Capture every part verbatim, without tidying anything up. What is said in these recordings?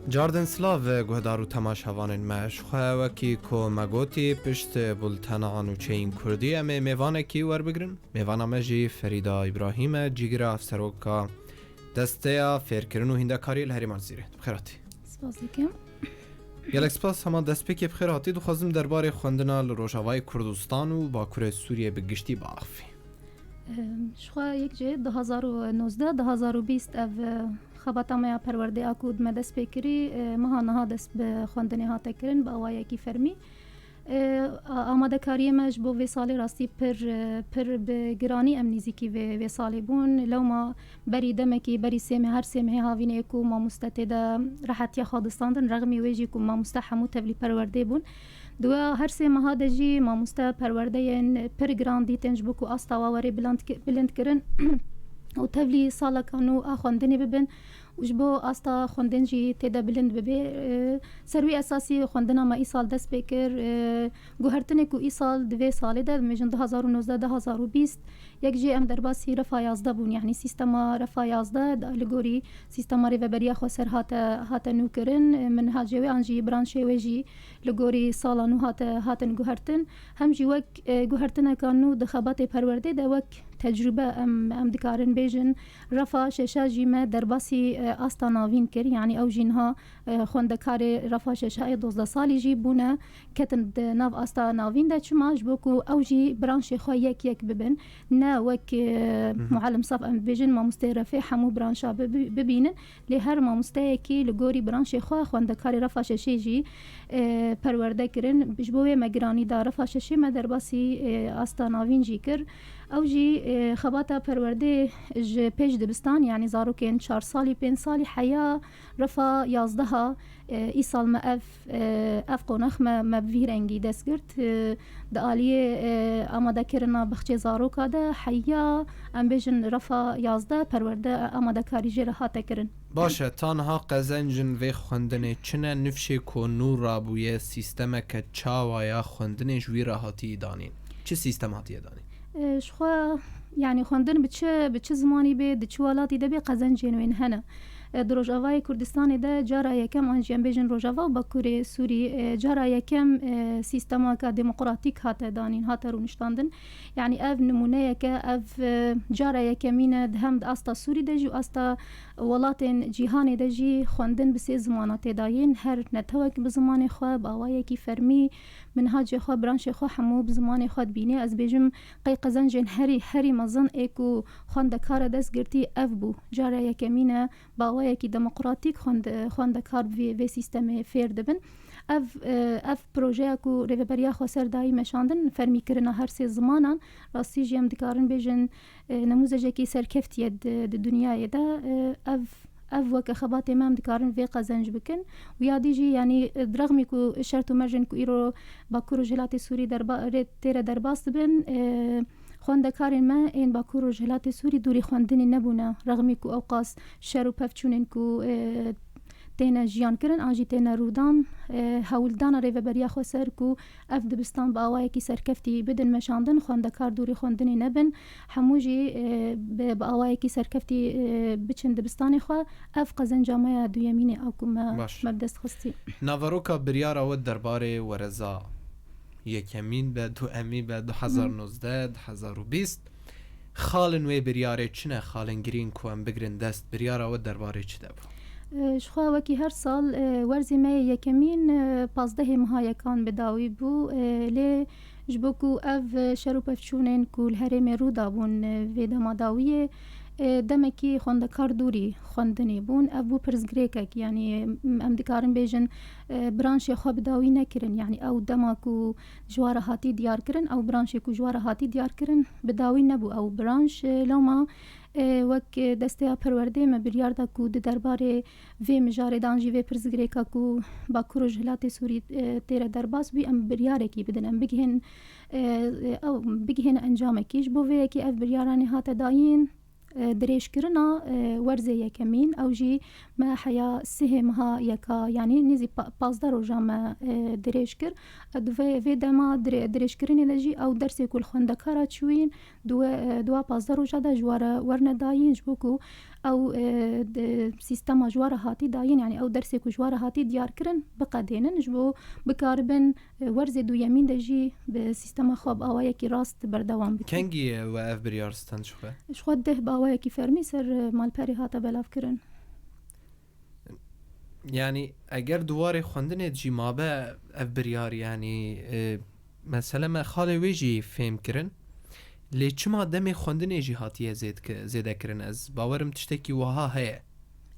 Cardin silav, guhdar û temaşevanên me. Ji xwe wekî ku me gotî, pişt bultena nûçeyên kurdî em ê mêvanekî werbigrin. Mêvana me jî Ferîda Îbrahîm e, cîgira hevseroka Desteya Fêrkirin û Hîndekariyê li Herêma Cizîrê. Bi xêr hatî. Spas dikim. Gelek spas, hema destpêkê bi xêr hatî. Dixwazim derbarê xwendina li Rojavayê Kurdistan û Bakurê Sûriyê bi giştî biaxivî. Em, ji xwe yek jê du hazar û nozdeh, du hazar û bîst ev, e, xebata me ya perwerdê a ku me dest pê kirî, e, meha niha dest bi xwendinê hate kirin, bi awayekî fermî. E, a-, amadekariyê me ji bo vê salê rastî pir, e, pir bi giranî em nîzîkî vê, vê salê bûn. Lewma berî demekî, berî sê meh, her sê mehê havînê ku mamoste tê de rehetiya xwe distandin, rexmî wê jî ku mamoste hemû tevlî perwerdê bûn. Di we her sê meha de jî mamoste perwerdeyên pir giran dîtin ji bo ku asta wa were bilind ki-, bilind kirin û tevlî saleka nû a xwendinê bibin û ji bo asta xwendin jî tê de bilind bibe. E, ser wî esasî xwendina me îsal dest pê kir. E, guhertinê ku îsal di vê salê de, dibêjin du hazar û nozdeh, du hazar û bîst, yek jê em derbasî refa yazdeh bûn, yanî sîstema refa yazdeh da li gorî sîstema rêveberiya xweser hate, hate nûkirin. Minhacê wê an jî branşê wê jî li gorî sala nû hate, hatin guhertin. Hem jî wek, e, guhertineka nû di xebatê perwerdê de wek tecrûbe em, em dikarin bêjin. Refa şeşa jî me derbasî, e, asta navîn kir, yanî ew jî niha, e, xwendekarê refa şeşa ê dozdeh salî jî bûne, ketin di nav asta navîn de. Çima? Ji bo ku ew jî branşê xwe yek yek bibin. Ne wek, e, Mhm. muallim saf em dibêjin, mamosteyê refê hemû branşa bibi-, bibînin. Lê her mamosteyekî li gorî branşê xwe xwendekarê refa şeşê jî, e, perwerde kirin. Ji bo wê me giranî da refa şeşê me derbasî, e, asta navîn jî kir. Ew jî, e, xebata perwerdê ji pêş dibistan, yanî zarokên çar salî, pênc salî heya refa yazdeha, e, îsal me ev, e, ev qonax me, me bi vî rengî dest girt. E, di aliyê, e, amadekirina bexçê zaroka de heya, em bêjin, refa yazdeh perwerde amadekarî jê re hate kirin. Baş e, ta niha qezencên vê xwendinê çi ne? Nifşê ku nû rabûye, sîstemeke çawa ya xwendinê ji wî re hatî danîn? Çi sîstem hatiye danîn? E, ji xwe, yanî xwendin bi çi, bi çi zimanî bê, di çi welatî de bê, qezencên wê hene. E, di Rojavayê Kurdistanê de cara yekem, an jî em bêjin Rojava û Bakurê Sûrî, e, cara yekem, e, sîstemaka demokratîk hate danîn, hate rûniştandin. Yanî ev nimûneyeke, ev, e, cara yekemîn e, di hem di asta Sûrî de jî û asta welatên cîhanê de jî xwendin bi sê zimana tê dayîn. Her netewek bi zimanê xwe, bi awayekî fermî, minhacê xwe, branşê xwe hemû bi zimanê xwe dibîne. Ez bêjim, qey qezencên herî, herî mezin ê ku xwendekara dest girtî ev bû. Cara yekemîn e, bi awayekî demokratîk xwend-, xwendekar bi vê, vê sîstemê fêr dibin. Ev, e, ev projeya ku Rêveberiya Xweser dayî meşandin, fermîkirina her sê zimanan, rastî jî em dikarin bêjin, e, nemûzecekî serkeftiye di, di dinyayê de. E, ev, ev weke xebatê me em dikarin vê qezenc bikin. Û ya dî jî, yanî, e, di rexmî ku şert û mercên ku îro Bakur û Rojhilatê Sûrî derba-, rê tê re derbas dibin, e, xwendekarên me ên Bakur û Rojhilatê Sûrî dûrî xwendinê nebûne. Rexmî ku ewqas şer û pevçûnên ku, e, têne jiyan kirin, an jî têne rûdan, e, hewldana Rêveberiya Xweser ku ev dibistan bi awayekî serkeftî bidin meşandin, xwendekar dûrî xwendinê nebin, hemû jî, e, bi, bi awayekî serkeftî, e, biçin dibistanê xwe. Ev qezenca me ya duyemîn e, ew ku me, Baş. me bi dest xistî. Naveroka biryara we derbarê wereza yekemîn be, duemî be, du hezar nozdeh, du hezar û bîst. Xalên wê biryarê çi ne? Xalên girîng ku em bigrin dest, biryara we derbarê çi de bû? E, ji xwe wekî her sal, e, werzê me yê yekemîn, e, pazdehê meha yekan bi dawî bû. E, lê ji bo ku ev, e, şer û pevçûnên ku li herêmê rû dabûn, e, vê dema dawiyê, e, demekî xwendekar dûrî xwendinê bûn. Ev bû pirsgirêkek, yanî, em dikarin bêjin, e, branşê xwe bi dawî nekirin. Yanî ew dema ku ji wa re hatî diyar kirin, ew branşê ku ji wa re hatî diyar kirin, bi dawî nebû ew branş. E, loma, e, wek, e, desteya perwerdê me biryar da ku di derbarê vê mijarê de an jî vê pirsgirêka ku Bakur û Rojhilatê Sûrî, e, tê re derbas bû, em biryarekî bidin, em bigihên, e, e, ew bigihên encamekî. Ji bo vê yekê ev biryaranê hate dayîn, e, dirêjkirina, e, werzê yekemîn, ew jî me heya sihê meha yeka, yanî nêzî pa-, pazdeh roja me, e, dirêj kir. E, di vê, vê dema dirê-, dirêjkirinê de jî ew dersê ku li xwendekara çûyîn, di we, e, di wa pazdeh roja de ji we re werne dayîn, ji bo ku Ew, e, di sîstema ji wa re hatî dayîn, yanî ew dersê ku ji wa re hatî diyar kirin, biqedênin, ji bo bikaribin, e, werzê duyemîn de jî bi sîstema xwe bi awayekî rast berdewam bikin. Kengî we ev biryar stend ji xwe? Ji xwe deh bi awayekî fermî ser, e, malperê hate belavkirin. Yanî eger di warê xwendinê de jî mabe ev biryar, yanî, e, mesele me xalê wê jî fêm kirin. Lê çima demê xwendinê jî hatiye zêdki-, zêde kirin? Ez bawerim tiştekî wiha heye.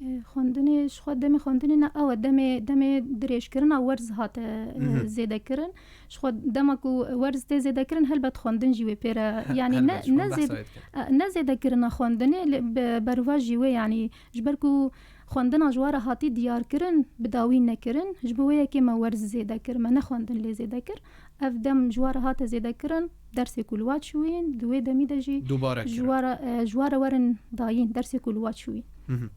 E, xwendinê, ji xwe demê xwendinê ne, ew e, demê, demê dirêjkirina werz hate, e, Mhm. zêde kirin. Ji xwe dema ku werz tê zêde kirin, helbet xwendin jî wê pê re, He-, yanî ne, helbet, ji xwe ne behsa zêd-, wê dikin. e, ne zêdekirina xwendinê, lê be-, berva jî wê, yanî ji ber ku xwendina ji wa re hatî diyar kirin, bi dawî nekirin, ji bo wê yekê me werz zêde kir, me ne xwendin lê zêde kir. Ev dem ji wa re hate zêde kirin, dersê ku li wa çûyîn, di wê demî de jî Dubare ji kirin. wa re, e, ji wa re werin dayîn, dersê ku li wa çûyîn. Mhm.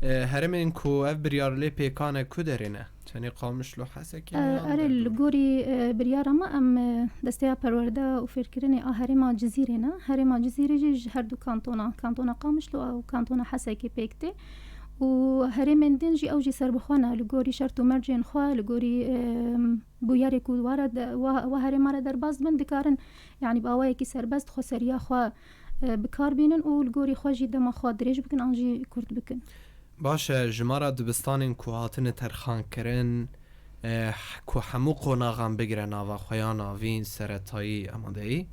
E, herêmên ku ev biryar lê pêkan e, ku derê ne? Tenê Qamişlo, Hesekê E, ne yan erê, li derdû? gorî, e, biryara me, em, e, Desteya Perwerde û Fêrkirinê a herêma Cizîrê ne. Herêma Cizîrê jî ji her du kantona, kantona Qamişlo û kantona Hesekê pêk tê. Û herêmên din jî ew jî serbixwe ne. Li gorî şert û mercên xwe, li gorî, e, bûyerê ku wa re de, wa, wa herêma re derbas dibin, dikarin, yanî bi awayekî serbest xweseriya xwe, e, bi kar bînin û li gorî xwe jî dema xwe dirêj bikin an jî kurt bikin. Baş e, jimara dibistanên ku hatine terxankirin, e, ku hemû qonaxan bigire nava xwe ya navîn, seretayî, amadeyî.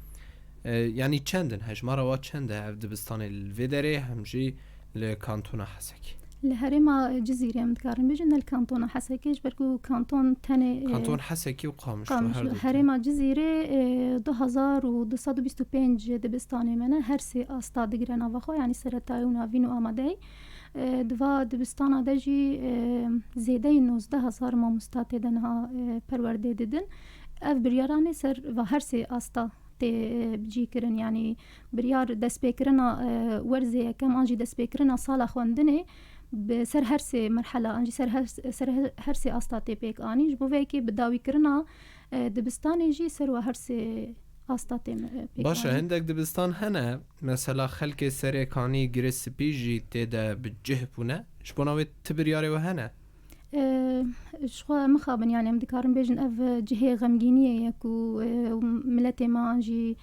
E, yanî çend in? Hejmara wa çend e ev dibistanê li vê derê hem jî li kantona Hesekê? Li herêma Cizîrê em dikarin bêjin, ne li kantona Hesekê, ji ber ku kanton tenê, e, Kanton Hesekê û Qamişlo, Qamişlo, her du herêma Cizîrê, e, du hezar û du sed û bîst û pênc dibistanê me ne, her sê asta digire nava xwe, yanî seretayî û navîn û amadeyî. E, di va dibistana de jî, e, zêdeyî nozdeh hezar mamosta tê de niha, e, perwerdê didin. Ev biryaranê ser va her sê asta tê, e, bicî kirin. Yanî biryar destpêkirina, e, werzê yekem an jî destpêkirina sala xwendinê bi ser her sê merhela an jî ser her, ser her, her sê asta tê pêk anî. Ji bo vê yekê bi dawîkirina, e, dibistanê jî ser wa her sê asta tê, e, pêk Baş e, anî. Hindek dibistan hene, mesela xelkê Serêkanî, Girê Spî jî tê de bi cih bûne. Ji bona wê ti biryarê we hene? E, ji xwe mixabin, yanî em dikarin bêjin ev cihê xemgîniyê ye ku, e, miletê me an jî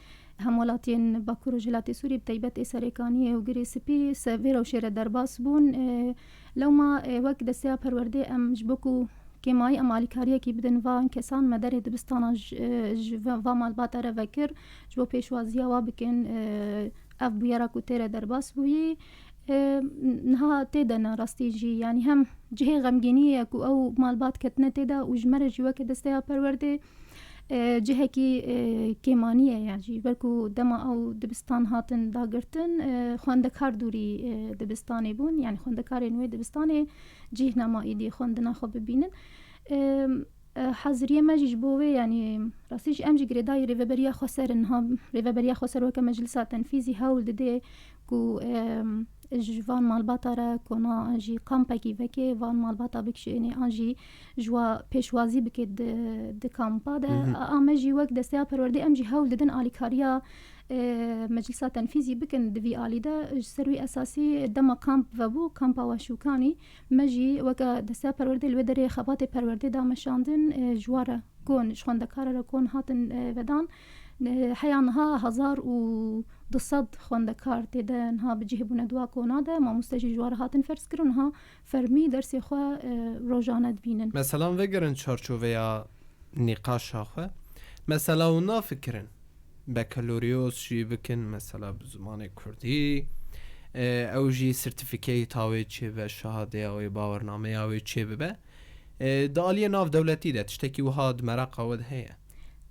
hemwelatiyên Bakur û Rojhilatê Sûriyê, bi teybet ê Serêkaniyê û Girê Spî se-, vê rewşê re derbas bûn. E, lewma, e, wek desteya perwerdê em ji bo ku kêmayî em alîkariyekî bidin van kesan, me derê dibistana ji, e, ji va, va malbata re vekir, ji bo pêşwaziya wa bikin, e, ev bûyera ku tê re derbas bûyî. E, niha tê de ne rastî jî, yanî hem cihê xemgîniyê ye ku ew malbat ketine tê de û ji me re jî weke desteya perwerdê, e, cihekî, e, kêmanî ye, ya jî ber ku dema ew dibistan hatin dagirtin, e, xwendekar dûrî, e, dibistanê bûn, yanî xwendekarên wê dibistanê cih nema îdî xwendina xwe bibînin. E, e, haziriyê me jî ji bo wê, yanî rastî jî em jî girêdayî rêveberiya xweser in. Niha rêveberiya xweser weke meclisa tenfîzî hewl dide ku, e, ji van malbata re kona an jî kampekî veke, van malbata bikişêne an jî ji wa pêşwazî bike di, di kampa de. Mhm. A, a me jî wek desteya perwerdê em jî hewl didin alîkariya, e, meclisa tenfîzî bikin di vî alî de. Ji ser wî esasî dema kamp vebû, kampa Weşûkanî, me jî weke desteya perwerdê li wê derê xebatê perwerdê da meşandin, e, ji wa re kon, ji xwendekara re kon hatin, e, vedan. E, heya niha hezar û du sed xwendekar tê de niha bi cih bûne di wa kona de. Mamoste jî ji wa re hatin ferz kirin, niha fermî dersê xwe, e, rojane dibînin. Mesela vegerin çarçoveya nîqaşa xwe. Mesela hûn nafikirin bekaloriyos jî bikin, mesela bi zimanê kurdî, e, ew jî sertîfîkeyê tawê çêbe, şehadeya wê, bawernameya wê çêbibe. E, di aliyê navdewletî de tiştekî wiha di meraqa we de heye?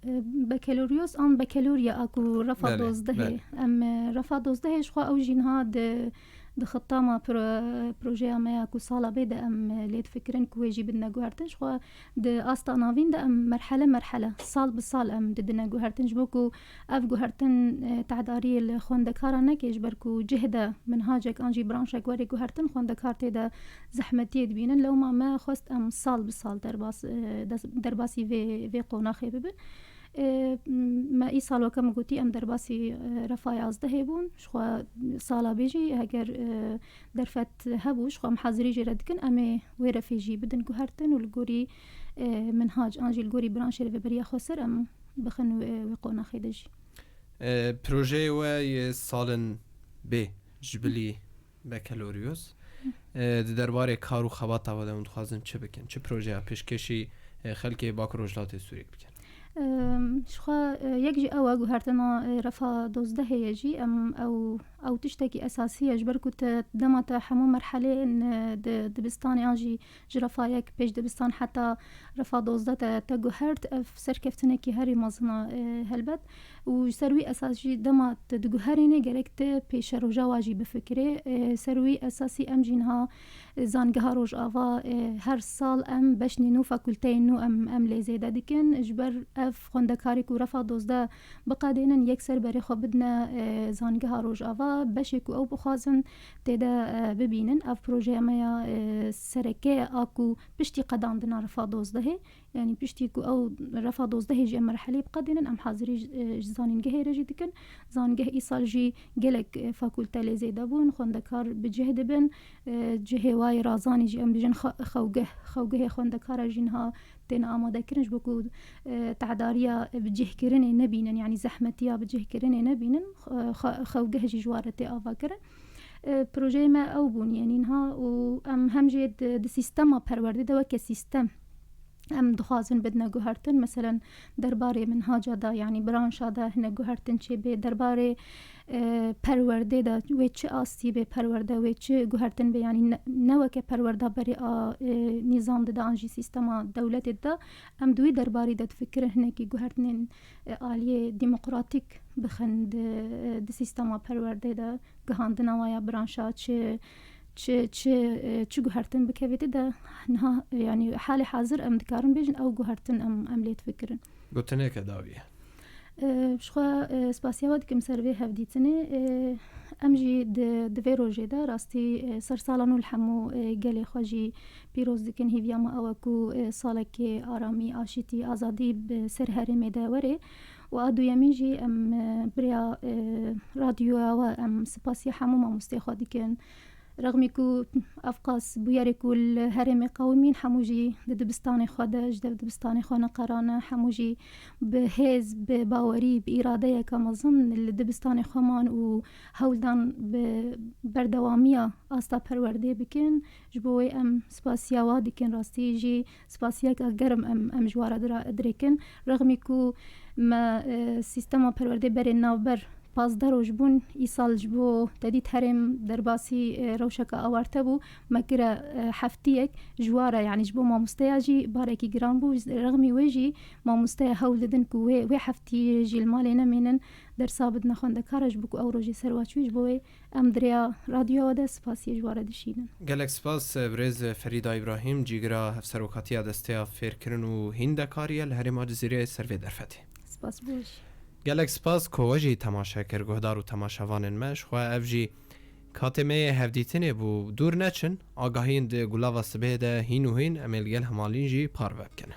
E, bekaloriyos an bekaloriya a ku refa Belê, dozdehê. belê. Em, e, refa dozdehê ji xwe ew jî niha di, di xitama pro-, projeya me ya ku sala bê de em, e, lê difikirin ku wê jî bidine guhertin. Ji xwe di asta navîn de em merhele merhele, sal bi sal em didine guhertin. Ji bo ku ev guhertin, e, tehdariyê li xwendekara neke, ji ber ku cih de minhacek an jî branşek were guhertin, xwendekar tê de zehmetiyê dibînin. Lewma me xwest em sal bi sal derbas, e, des-, derbasî vê, vê qonaxê bibin. E, me îsal weke min gotî em derbasî, e, refa yazdehê bûn. Ji xwe sala bê jî heger, e, derfet hebû, ji xwe em hazirî jê re dikin, em ê wê refê jî bidin guhertin û li gorî, e, minhac an jî li gorî branşê rêveberiya xweser em bixin wê, wê qonaxê de jî. E, projeyê we yê salin bê ji bilî bekeloriyos, e, di derbarê kar û xebata we de hûn dixwazin çi bikin? Çi projeya pêşkêşî, e, xelkê Bakur Rojhilatê Sûriyê bikin? Em, ji xwe, e, yek jî ew e, guhertina, e, refa dozdehê ye jî. Em ew, ew tiştekî esasî ye, ji ber ku te dema te hemû merheleyên, e, di dibistanê an jî ji refa yek pêş dibistan heta refa dozdeh te, te guhert, ev serkeftinekî herî mezin e, e, helbet. Û ji ser wî esas jî dema tu diguherînê gerek tu pêşeroja wa jî bifikirê. E, ser wî esasî em jî niha, e, Zangeha Rojava, e, her sal em beşnê nû, fakulteyên nû em, em lê zêde dikin. Ji ber ev xwendekarê ku refa dozdeh biqedênin, yekser berê xwe bidine, e, Zangeha Rojava, beşê ku ew bixwazin tê de, e, bibînin. Ev projeya me ya, e, sereke ye a ku piştî qedandina refa dozdehê, yanî piştî ku ew refa dozdehê jî em merheleyê biqedînin, em hazirî ji, e, ji zanîngehê re jî dikin. Zanîngeh îsal jî gelek, e, fakulte lê zêde bûn, xwendekar bi cih dibin. E, cihê wayê razanî jî em bijin xe-, xewgeh, xewgehê xwendekara jî niha têne amadekirin, ji bo ku, e, tehdariya bicihkirinê nebînin, yanî zehmetiya bicihkirinê nebînin, xe-, xe-, xewgeh jî ji wa re tê avakirin. E, projeyê me ew bûn, yanî niha û em hem jê di, di sîstema perwerdê de weke sîstem em dixwazin bidine guhertin. Meselen, derbarê minhaca de, yanî branşa de hine guhertin çêbê, derbarê, e, perwerdê de wê çi astî bê perwerde, wê çi guhertin bê, yanî ne, ne weke perwerda berê a, e, nîzam de, de an jî sîstema dewletê de. Em di wî derbarî de difikirin hinekî guhertinên, e, aliyê demokratîk bixin di, e, di sîstema perwerdê de, gihandina wa ya branşa çi, çi, çi, e, çi guhertin bikevê tê de niha, e, yanî halê hazir em dikarin bêjin ew guhertin em, em lê difikirin. Gotineke dawî ye. E, ji xwe, e, spasiya we dikim ser vê hevdîtinê. E, em jî di, di vê rojê de rastî, e, sersala nû li hemû, e, gelê xwe jî pîroz dikin. Hîviya me ew e ku, e, salekê aramî, aşîtî, azadî bi ser herêmê de were. Û a duyemîn jî em, e, bi rêya, e, radyoya we em spasiya hemû mamosteyê xwe dikin. Rexmî ku evqas bûyerê ku li herêmê qewimîn, hemû jî di dibistanê xwe de, ji dev dibistanê xwe neqerane, hemû jî bi hêz, bi bawerî, bi îradeyeke mezin li dibistanê xwe man û hewldan bi berdewamiya asta perwerdê bikin. Ji bo wê em spasiya wa dikin, rastî jî spasiyeke germ em, em ji wa re dira-, dirêkin. Rexmî ku me, e, sîstema perwerdê berê navber pazdeh roj bûn, îsal ji bo te dît herêm derbasî, e, rewşeke awarte bû. Me kire, e, heftiyek ji wa re, yanî ji bo mamosteya jî barekî giran bû. Rexmî wê jî mamosteya hewl didin ku wê, wê heftiyê jî li malê nemînin, dersa bidine xwendekara ji bo ku ew rojê ser wa çûyî, ji bo wê em di rêya radyoya we de spasiyê ji we re dişînin. Gelek spas, birêz Ferîda Îbrahîm, cîgira hevserokatiya Desteya Fêrkirin û Hîndekariyê li herêma Cizîrê ser vê derfetê. Spas bo we jî. Gelek spas ku we jî temaşe kir, guhdar û temaşevanên me. Ji xwe ev jî katê me yê hevdîtinê bû. Dûr neçin, agahiyên di Gulava Sibê de hîn û hîn em ê li gel hemalîn jî parve bikin.